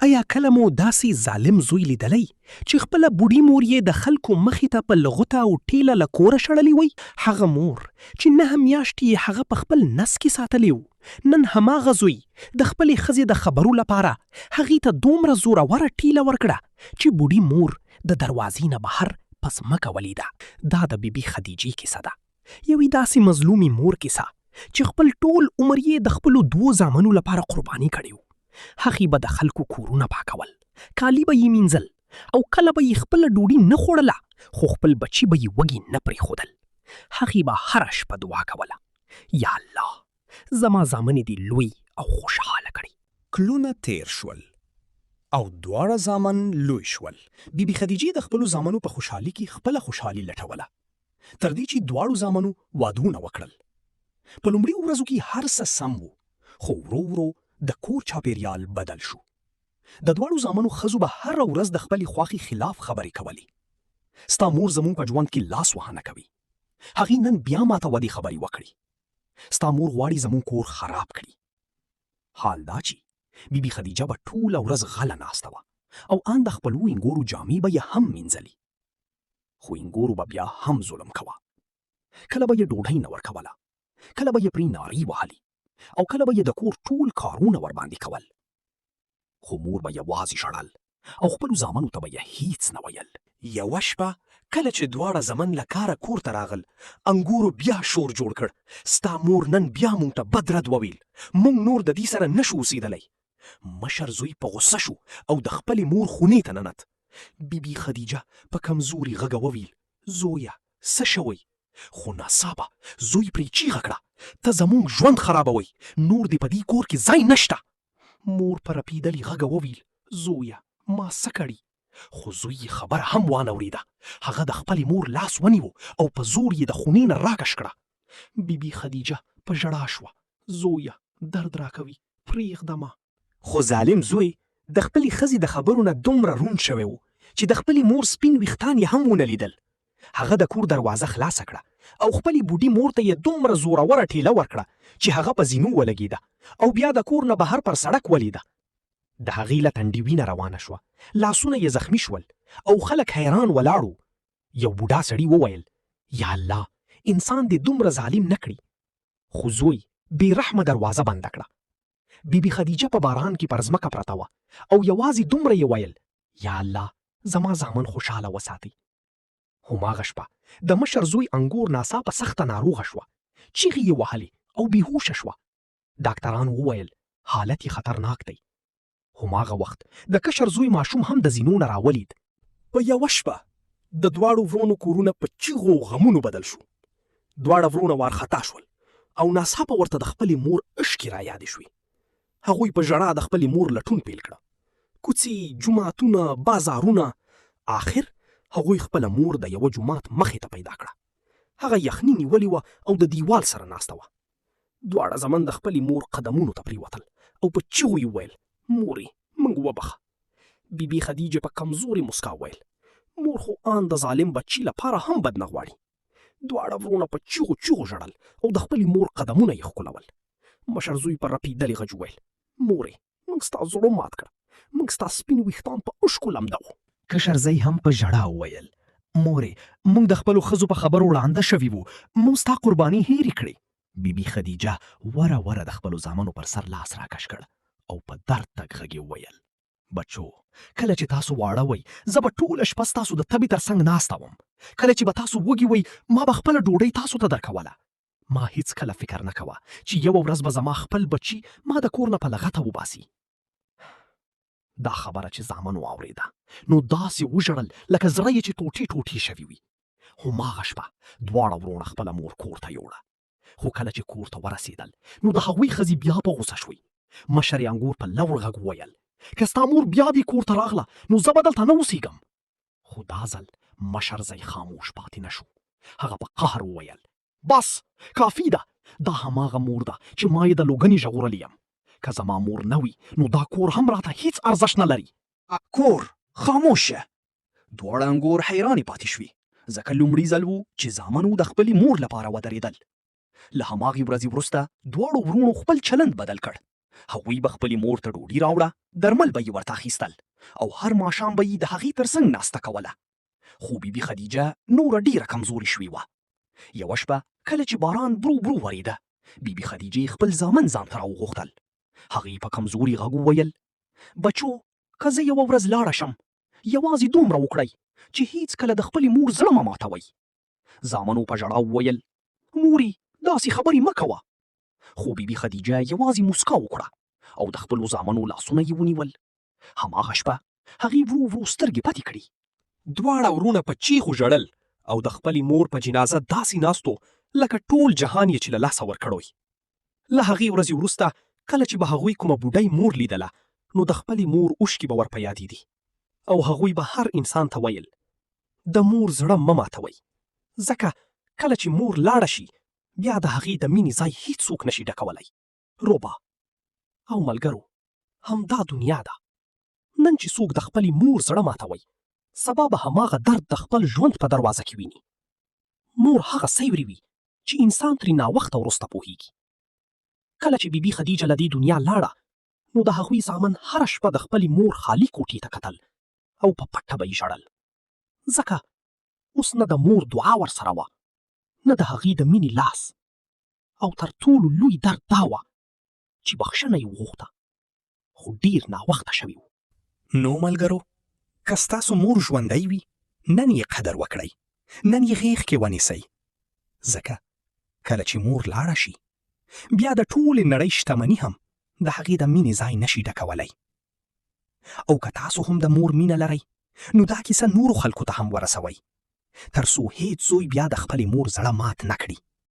ایا کله مو داسې ظالم زوی لیدلی چې خپله بوډی مور یې د خلکو مخې ته په لغته او ټیله له کوره شړلې وی؟ هغه مور چې نهه میاشتې یې هغه په خپل نس کې ساتلی و، نن هماغه زوی د خپلې ښځې د خبرو لپاره هغې ته دومره زوروره ټیله ورکړه چې بوډی مور د دروازې نه بهر په ځمکه ولیده. دا د بي بي خدیجې کیسه ده، یوې داسې مظلومې مور کیسه چې خپل ټول عمر یې د خپلو دوو زامنو لپاره قرباني کړی و. هغې به د خلکو کورونه پاکول، کالي به یې مینځل او کله به یې خپله ډوډي نه خوړله، خو خپل بچي به یې وږي نه پرېښودل. هغې به هره شپه دعا کوله، یا الله! زما زامن دې لوی او خوشحاله کړې. کلونه تېر شول او دواړه زامن لوی شول. بي بي خدیجې د خپلو زامنو په خوشحالي کې خپله خوشحالي لټوله. تر دې چې دواړو زامنو وادونه وکړل. په لومړیو ورځو کې هر څه سم وو، خو ورو ورو د کور چاپېریال بدل شو. د دواړو زامنو ښځو به هره ورځ د خپلې خواښې خلاف خبرې کولې. ستا مور زموږ په ژوند کې لاس وهنه کوي. هغې نن بیا ماته ودې خبرې وکړې. ستا مور غواړي زموږ کور خراب کړي. حال دا چې بي بي خدیجه به ټوله ورځ غله ناسته وه او ان د خپلو اینګورو جامې به یې هم مینځلې. خو اینګورو به بیا هم ظلم کوه. کله به یې ډوډۍ نه ورکوله، کله به یې پرې نارې وهلې او کله به یې د کور ټول کارونه ورباندې کول. خو مور به یوازې ژړل او خپلو زامنو ته به یې هیڅ نه ویل. یوه شپه کله چې دواړه زمن له کاره کور ته راغل، انګورو بیا شور جوړ کړ، ستا مور نن بیا مونږ ته بد رد وویل، مونږ نور د دې سره نه شو اوسېدلی. مشر زوی په غوسه شو او د خپلې مور خونې ته ننت. بي بي خدیجه په کمزوري غږه وویل، زویه څه شوی؟ خو ناڅاپه زوی پرې چیغه کړه، ته زمونږ ژوند خرابوی، نور دې په دې کور کې ځای نشته. مور په رپېدلي غږه وویل، زویه ما څه کړي؟ خو زوی یې خبره هم وانه ورېده. هغه د خپلې مور لاس ونیو او په زور یې د خونې نه راکش کړه. بي بي خدیجه په ژړا شوه، زویه درد راکوي، پرېږده ما. خو ظالم زوی د خپلې ښځې د خبرو نه دومره روڼ شوی و چې د خپلې مور سپین ویښتان یې هم ونه لیدل. هغه د کور دروازه خلاصه کړه او خپلې بوډي مور ته یې دومره زوروره ټیله ورکړه چې هغه په زینو ولګیده او بیا د کور نه بهر پر سړک ولیده. د هغې له تنډي وینه روانه شوه، لاسونه یې زخمي شول او خلک حیران ولاړ وو. یو بوډا سړي وویل، یا الله! انسان دې دومره ظالم نه کړي. خو زوی بې رحمه دروازه بنده کړه. بي بي خدیجه په باران کې پر ځمکه پرته وه او یوازې دومره یې ویل، یا الله! زما زامن خوشحاله وساتئ. هماغه شپه د مشر زوی انګور ناڅاپه سخته ناروغه شوه، چیغې یې وهلې او بې هوشه شوه. ډاکترانو وویل، حالت یې خطرناک دی. هماغه وخت د کشر زوی ماشوم هم د زینو نه راولید. په یوه شپه د دواړو وروڼو کورونه په چیغو او غمونو بدل شو. دواړه وروڼه وارخطا شول او ناڅاپه ورته د خپلې مور اشکې رایادې شوې. هغوی په ژړا د خپلې مور لټون پیل کړه. کوڅې، جوماتونه، بازارونه، آخر هغوی خپله مور د یوه جومات مخې ته پیدا کړه. هغه یخني نیولې وه او د دیوال سره ناسته وه. دواړه زمن د خپلې مور قدمونو ته پرېوتل او په چیغو یې وویل، مورې، موږ وبخښه. بي بي خدیجې په کمزورې موسکا وویل، مور خو آن د ظالم بچي لپاره هم بد نه غواړي. دواړه وروڼه په چیغو چیغو ژړل او د خپلې مور قدمونه یې ښکلول. مشر زوی په رپېدلي غږ وویل، مورې، موږ ستا زړه مات کړ، موږ ستا سپین ویښتان په اوښکو لمدوو. کشر زوی هم په ژړا وویل، مورې، موږ د خپلو ښځو په خبرو ړانده شوي وو، موږ ستا قرباني هېرې کړې. بي بي خدیجه وره وره د خپلو زامنو پر سر لاس راکش کړ او په درد تک غږ یې وویل، بچو! کله چې تاسو واړه وئ، زه به ټوله شپه ستاسو د تبې تر څنګ ناسته وم. کله چې به تاسو وږي وئ، ما به خپله ډوډۍ تاسو ته درکوله. ما هیڅکله فکر نه کوه چې یوه ورځ به زما خپل بچي ما د کور نه په لغته وباسي. دا خبره چې زامنو واورېده نو داسې وژړل لکه زړه یې چې ټوټې ټوټې شوي وي. هماغه شپه دواړه وروڼه خپله مور کور ته یوړه. خو کله چې کور ته ورسېدل نو د هغوی ښځې بیا په غوسه شوې. مشر یې انګور په لوړ غږ وویل، که ستا مور بیا دې کور ته راغله نو زه به دلته نه اوسېږم. خو دا ځل مشر زوی خاموش پاتې نه شو. هغه په قهر وویل، بس، کافي ده، دا هماغه مور ده چې ما یې د لوګنې ژغورلې یم. که زما مور نه وي نو دا کور هم راته هیڅ ارزښت نه لري. کور خاموش شه! دواړه انګور حیرانې پاتې شوې، ځکه لومړي ځل و چې زامنو د خپلې مور لپاره ودرېدل. له هماغې ورځې وروسته دواړو وروڼو خپل چلند بدل کړ. هغوی به خپلې مور ته ډوډي راوړه، درمل به یې ورته اخیستل او هر ماښام به یې د هغې تر څنګ ناسته کوله. خو بي بي خدیجه نوره ډېره کمزورې شوې وه. یوه شپه کله چې باران برو برو ورېده، بي بي خدیجې خپل زامن ځان ته راوغوښتل. هغې په کمزوري غږ وویل، بچو، که زه یوه ورځ لاړه شم، یوازې دومره وکړئ چې هیڅکله د خپلې مور زړه مه ماتوئ. زامنو په ژړا وویل، مورې، داسې خبرې مه کوه. خو بي بي خدیجه یوازې موسکا وکړه او د خپلو زامنو لاسونه یې ونیول. هماغه شپه هغې ورو ورو سترګې پتې کړې. دواړه وروڼه په چیغو ژړل او د خپلې مور په جنازه داسې ناست وو لکه ټول جهان یې چې له لاسه ورکړوی. له هغې ورځې وروسته کله چې به هغوی کومه بوډۍ مور لیدله نو د خپلې مور اوښکې به ورپه یادېدې او هغوی به هر انسان ته ویل، د مور زړه مه ماتوئ، ځکه کله چې مور لاړه شي بیا د هغې د مینې ځای هیڅوک نشي ډکولی. روبا او ملګرو همدا دنیا ده. نن چې څوک د خپلې مور زړه ماتوي، سبا به هماغه درد د خپل ژوند په دروازه کې ویني. مور هغه سیوری وي چې انسان ترې ناوخته وروسته پوهیږي. کله چې بیبي خدیجه له دې دنیا لاړه، نو د هغوی زامن هره شپه د خپلې مور خالي کوټې ته کتل او په پټه به یې ژړل، ځکه اوس نه د مور دعا ورسره وه، نه د هغې د مینې لاس. او تر ټولو لوی درد دا وه چې بخښنه یې وغوښته، خو ډېر ناوخته شوی و. نو ملګرو، که ستاسو مور ژوندۍ وي، نن یې قدر وکړئ، نن یې غېږ کې ونیسئ، ځکه کله چې مور لاړه شي، بیا د ټولې نړۍ شتمني هم د هغې د مینې ځای نه شي ډکولی. او که تاسو هم د مور مینه لرئ، نو دا کیسه نورو خلکو ته هم ورسوئ، تر څو هېڅ زوی بیا د خپلې مور زړه مات نه کړي.